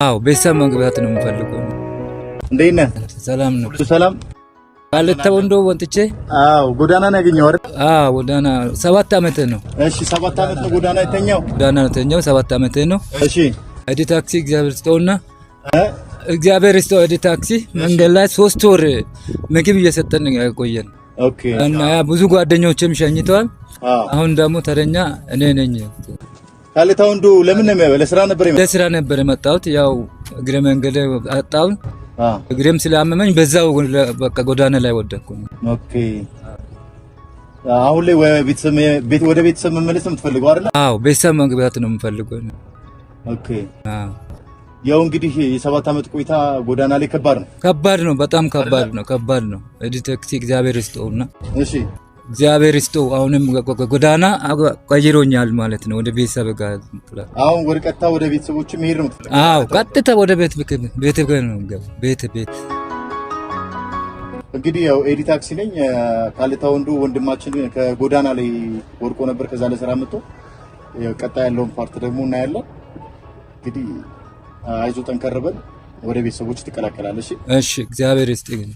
አዎ፣ ቤተሰብ መግባት ነው የምፈልገው። እንዴት ነህ? ሰላም ነው። ሁሉ ሰላም? ቃልታ ወንዶ ወጥቼ። አዎ፣ ጎዳና ነው ያገኘኸው አይደል? አዎ፣ ጎዳና 7 ዓመት ነው። እሺ፣ 7 ዓመት ነው ጎዳና የተኛው? ጎዳና ነው የተኛው፣ 7 ዓመት ነው። ኤዲ ታክሲ እግዚአብሔር ይስጠውና እግዚአብሔር ይስጠው፣ ኤዲ ታክሲ መንገድ ላይ 3 ወር ምግብ እየሰጠን ቆየን። እና ያ ብዙ ጓደኞችም ሸኝተዋል። አሁን ደግሞ ተረኛ እኔ ነኝ። ቃልታ ወንዶ ለምን ነው የሚያበ ለስራ ነበር የመጣው? ለስራ ነበር የመጣሁት። ያው እግረ መንገድ አጣሁ። እግሬም ስላመመኝ በዛው በቃ ጎዳና ላይ ወደቅኩ። Okay። አሁን ላይ ወደ ቤተሰብ መመለስ ነው የምትፈልገው አይደል? አዎ፣ ቤተሰብ መግባት ነው የምፈልገው። Okay። አዎ። ያው እንግዲህ የ7 ዓመት ቆይታ ጎዳና ላይ ከባድ ነው። ከባድ ነው፣ በጣም ከባድ ነው፣ ከባድ ነው። ኤዲ ታክሲ እግዚአብሔር ይስጠውና እግዚአብሔር ይስጠው። አሁንም ጎዳና ቀይሮኛል ማለት ነው። ወደ ቤተሰብ ጋር አሁን ወደ ቀጥታ ወደ ቤተሰቦች መሄድ ነው የምትፈልገው? አዎ፣ ቀጥታ ወደ ቤት ቤት ጋር ነው የምገባው። ቤት ቤት። እንግዲህ ያው ኤዲ ታክሲ ነኝ። ቃልታ ወንዱ ወንድማችን ከጎዳና ላይ ወድቆ ነበር። ከዛ ለስራ መጥቶ ያው ቀጣይ ያለውን part ደግሞ እናያለን። እንግዲህ አይዞህ፣ ጠንከር በል፣ ወደ ቤተሰቦች ትቀላቀላለህ። እሺ። እሺ፣ እግዚአብሔር ይስጥልኝ።